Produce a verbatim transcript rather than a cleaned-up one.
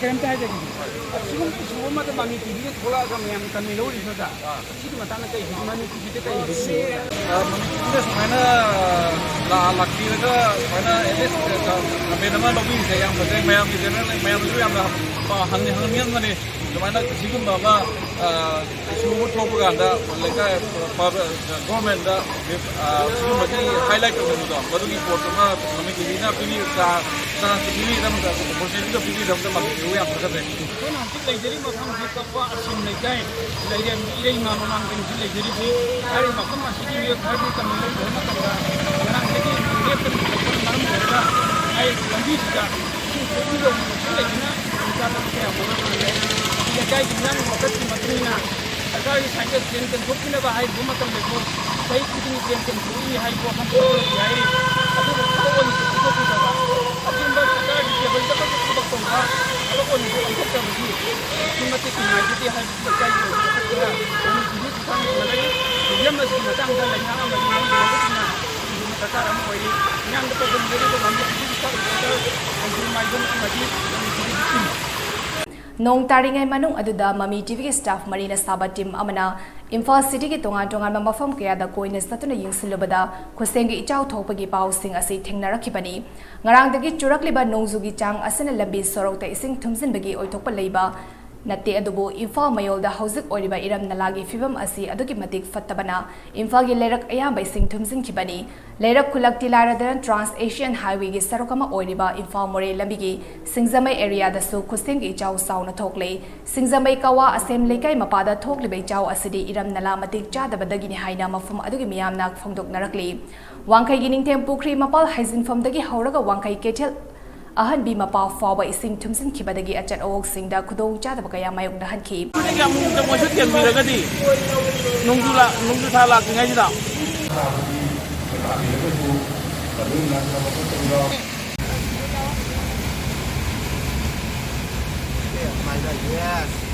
ꯀꯔꯤꯝꯇ ꯍꯥꯏꯖꯒꯦ꯫ ꯑꯁꯤꯒꯨꯝꯕ ꯏꯁꯨ ꯑꯃꯗ ꯃꯃꯤ ꯇꯤꯚꯤꯗ ꯊꯣꯛꯂꯛꯑꯒ ꯃꯌꯥꯝ ꯀꯟꯅ ꯂꯧꯔꯤꯕꯗ ꯑꯁꯤꯒꯤ ꯃꯇꯥꯡꯗ ꯀꯔꯤ ꯍꯥꯏ? ꯃꯃꯤ ꯇꯤꯚꯤꯗ ꯀꯔꯤ ꯍꯥꯏꯕꯤꯅꯤꯡꯉꯤ? ꯑ, ꯃꯃꯤ ꯇꯤꯚꯤꯗ ꯁꯨꯃꯥꯏꯅ ꯂꯥ-, ꯂꯥꯛꯄꯤꯔꯒ ꯁꯨꯃꯥꯏꯅ ꯑꯦꯠꯂꯤꯁ ꯀꯃꯦꯟ ꯑꯃ ꯂꯧꯕꯤꯔꯤꯁꯦ ꯌꯥꯝ ꯐꯖꯩ꯫ ꯃꯌꯥꯝꯒꯤ ꯆꯦꯅꯦꯜ ꯃꯌꯥꯝꯅꯁꯨ ꯌꯥꯝꯅ ꯍꯪꯅꯤꯡ-, ꯍꯪꯅꯤꯡꯉꯝꯒꯅꯤ꯫ ꯑꯗꯨꯃꯥꯏꯅ ꯁꯤꯒꯨꯝꯕ ꯑꯃ, ꯑ, ꯏꯁꯨ ꯑꯃ ꯊꯣꯛꯄ ꯀꯥꯟꯗ ꯂꯩꯀꯥꯏ ꯄ-, ꯄ-, ꯒꯣꯔꯃꯦꯟꯗ, ꯑ, ꯁꯤꯒꯨꯝꯕꯒꯤ ꯍꯥꯏꯂꯥꯏꯠ ꯇꯧꯅꯕꯗꯣ, ꯃꯗꯨꯒꯤ ꯄꯣꯠꯇꯨꯃ ꯃꯃꯤ ꯇꯤꯚꯤꯅ ꯄꯤꯕꯤ-, ꯆꯥ-, ꯆꯥꯟꯁ ꯄꯤꯕꯤꯒꯗꯕ, ꯑꯣꯄꯣꯔꯆꯨꯅꯤꯇꯤꯗꯣ ꯄꯤꯕꯤꯒꯗꯕꯗ ꯃꯃꯤ ꯇꯤꯚꯤ ꯌꯥꯝ ꯊꯥꯒꯠꯆꯔꯤ꯫ ꯑꯩꯈꯣꯏꯅ ꯍꯧꯖꯤꯛ ꯂꯩꯖꯔꯤꯕ ꯃꯐꯝ ꯑꯁꯤ ꯀꯛꯄ ꯑꯁꯤꯟ ꯂꯩꯀꯥꯏ, ꯂꯩꯔꯦꯝꯕꯤ ꯏꯔꯩꯃ ꯃꯃꯥꯡꯗꯅꯤ ꯍꯧꯖꯤꯛ ꯂꯩꯖꯔꯤꯁꯤ꯫ ꯍꯥꯏꯔꯤꯕ ꯃꯐꯝ ꯑꯁꯤꯒꯤ ꯃꯤꯑꯣꯏ ꯈꯔꯗꯤ ꯀꯃꯟ ꯂꯧꯗꯕ ꯃꯇꯝꯗ ꯉꯔꯥꯡꯗꯒꯤ ꯂꯦꯞꯇꯅ ꯆꯠꯄꯅ ꯃꯔꯝ ꯑꯣꯏꯔꯒ ꯍꯥꯏꯔꯤꯕ ꯂꯝꯕꯤꯁꯤꯗ ꯏꯁꯤꯡ ꯊꯣꯛꯄ ꯌꯧꯗꯅ ꯂꯩꯕꯅ ꯈꯨꯗꯣꯡꯆꯥꯗꯕ ꯀꯌꯥ ꯃꯥꯌꯣꯛꯅꯔꯦ꯫ ꯂꯩꯀꯥꯏꯒꯤ ꯃꯤꯌꯥꯝꯒꯤ ꯋꯥꯀꯠꯀꯤ ꯃꯇꯨꯡ ꯏꯟꯅ ꯁꯔꯀꯥꯔꯒꯤ ꯁꯥꯏꯠꯇ ꯗ꯭ꯔꯦꯟ ꯀꯟꯊꯣꯛꯄꯤꯅꯕ ꯍꯥꯏꯔꯤꯕ ꯃꯇꯝꯗꯁꯨ ꯆꯍꯤ ꯈꯨꯗꯤꯡꯒꯤ ꯗ꯭ꯔꯦꯟ ꯀꯟꯊꯣꯛꯏ ꯍꯥꯏꯕ ꯋꯥꯐꯝ ꯊꯣꯛꯂꯛꯏ ꯍꯥꯏꯔꯤ꯫ ꯑꯗꯨꯕꯨ ꯊꯕꯛ ꯑꯣꯏꯅ ꯄꯥꯡꯊꯣꯛꯄꯤꯗꯕ, ꯑꯆꯨꯝꯕ ꯁꯔꯀꯥꯔꯒꯤ ꯇꯦꯕꯜꯗ ꯈꯛꯇ ꯊꯕꯛ ꯇꯧꯕ, ꯊꯕꯛ ꯑꯣꯏꯅ ꯄꯥꯡꯊꯣꯛꯇꯕꯁꯤ ꯑꯗꯨꯛꯀꯤ ꯃꯇꯤꯛ ꯅꯨꯡꯉꯥꯏꯖꯗꯦ ꯍꯥꯏꯕꯁꯤ ꯂꯩꯀꯥꯏꯒꯤ ꯑꯣꯏꯕ ꯃꯊꯛꯇ ꯃꯅꯤꯄꯨꯔꯒꯤ ꯈꯨꯠꯊꯥꯡꯗ ꯈꯪꯍꯜꯂꯤ꯫ ꯃꯤꯐꯝ ꯑꯁꯤꯒꯤ ꯃꯇꯥꯡꯗ ꯂꯩꯉꯥꯛ ꯑꯃꯗꯤ ꯃꯔꯨꯞꯁꯤꯡꯅ ꯗꯔꯀꯥꯔ ꯑꯃ ꯑꯣꯏꯔꯤ꯫ ꯃꯤꯌꯥꯝꯗ ꯄꯥꯎꯗꯝꯖꯔꯤꯕ ꯃꯅꯤꯄꯨꯔꯒꯤ ꯁꯛ ꯗꯣꯛꯇꯔ ꯑꯟꯖꯨ ꯃꯥꯏꯕꯝ ꯑꯃꯗꯤ ꯃꯅꯤꯄꯨꯔꯒꯤ ꯇꯤꯝ꯫ ꯅꯣꯡ ꯇꯥꯔꯤꯉꯩ ꯃꯅꯨꯡ ꯑꯗꯨꯗ ꯃꯃꯤ ꯇꯤꯚꯤꯒꯤ ꯁ꯭ꯇꯥꯐ ꯃꯔꯤꯅ ꯁꯥꯕ ꯇꯤꯝ ꯑꯃꯅ ꯏꯝꯐꯥꯜ ꯁꯤꯇꯤꯒꯤ ꯇꯣꯉꯥꯟ ꯇꯣꯉꯥꯟꯕ ꯃꯐꯝ ꯀꯌꯥꯗ ꯀꯣꯏꯅ ꯆꯠꯇꯨꯅ ꯌꯦꯡꯁꯤꯜꯂꯨꯕꯗ ꯈꯨꯠꯁꯦꯝꯒꯤ ꯏꯆꯥꯎ ꯊꯣꯛꯄꯒꯤ ꯄꯥꯎꯁꯤꯡ ꯑꯁꯤ ꯊꯦꯡꯅꯔꯛꯈꯤꯕꯅꯤ꯫ ꯉꯔꯥꯡꯗꯒꯤ ꯆꯨꯔꯛꯂꯤꯕ ꯅꯣꯡꯖꯨꯒꯤ ꯆꯥꯡ ꯑꯁꯤꯅ ꯂꯝꯕꯤ ꯁꯣꯔꯣꯛꯇ ꯏꯁꯤꯡ ꯊꯨꯝꯖꯤꯟꯕꯒꯤ ꯑꯣꯏꯊꯣꯛꯄ ꯂꯩꯕ ꯅꯠꯇꯦ, ꯑꯗꯨꯕꯨ ꯏꯝꯐꯥꯜ ꯃꯌꯣꯜꯗ ꯍꯧꯖꯤꯛ ꯑꯣꯏꯔꯤꯕ ꯏꯔꯝ ꯅꯂꯥꯒꯤ ꯐꯤꯕꯝ ꯑꯁꯤ ꯑꯗꯨꯛꯀꯤ ꯃꯇꯤꯛ ꯐꯠꯇꯕꯅ ꯏꯝꯐꯥꯜꯒꯤ ꯂꯩꯔꯛ ꯑꯌꯥꯝꯕ ꯏꯁꯤꯡ ꯊꯨꯝꯖꯤꯟꯈꯤꯕꯅꯤ꯫ ꯂꯩꯔꯛ ꯈꯨꯜꯂꯛꯇꯤ ꯂꯥꯏꯔꯗꯅ ꯇ꯭ꯔꯥꯟꯁ ꯑꯦꯁꯤꯌꯥꯟ ꯍꯥꯏꯋꯦꯒꯤ ꯁꯔꯨꯛ ꯑꯃ ꯑꯣꯏꯔꯤꯕ ꯏꯝꯐꯥꯜ ꯃꯣꯔꯦ ꯂꯝꯕꯤꯒꯤ ꯁꯤꯡꯖꯃꯩ ꯑꯦꯔꯤꯌꯥꯗꯁꯨ ꯈꯨꯠꯁꯦꯝꯒꯤ ꯏꯆꯥꯎ ꯆꯥꯎꯅ ꯊꯣꯛꯂꯦ꯫ ꯁꯤꯡꯖꯃꯩ ꯀꯋꯥ ꯑꯁꯦꯝ ꯂꯩꯀꯥꯏ ꯃꯄꯥꯗ ꯊꯣꯛꯂꯤꯕ ꯏꯆꯥꯎ ꯑꯁꯤꯗꯤ ꯏꯔꯝ ꯅꯂꯥ ꯃꯇꯤꯛ ꯆꯥꯗꯕꯗꯒꯤꯅꯤ ꯍꯥꯏꯅ ꯃꯐꯝ ꯑꯗꯨꯒꯤ ꯃꯤꯌꯥꯝꯅ ꯐꯣꯡꯗꯣꯛꯅꯔꯛꯂꯤ꯫ ꯋꯥꯡꯈꯩꯒꯤ ꯅꯤꯡꯊꯦꯝ ꯄꯨꯈ꯭ꯔꯤ ꯃꯄꯥꯜ ꯍꯩꯖꯤꯟꯐꯝꯗꯒꯤ ꯍꯧꯔꯒ ꯋꯥꯡꯈꯩ ꯀꯩꯊꯦꯜ ꯑꯍꯟꯕꯤ ꯃꯄꯥ ꯐꯥꯎꯕ ꯏꯁꯤꯡ ꯊꯨꯝꯖꯤꯟꯈꯤꯕꯗꯒꯤ ꯑꯆꯠ ꯑꯋꯣꯛꯁꯤꯡꯗ ꯈꯨꯗꯣꯡꯆꯥꯗꯕ ꯀꯌꯥ ꯃꯥꯌꯣꯛꯅꯍꯟꯈꯤ꯫ ꯈꯨꯗꯤꯡꯒꯤ ꯑꯃꯨꯛꯇ ꯃꯣꯏꯁꯨ ꯊꯦꯡꯕꯤꯔꯒꯗꯤ ꯅꯣꯡꯖꯨ ꯂꯥ-, ꯅꯣꯡꯖꯨ ꯊꯥ ꯂꯥꯛꯇ꯭ꯔꯤꯉꯩꯁꯤꯗ Yes.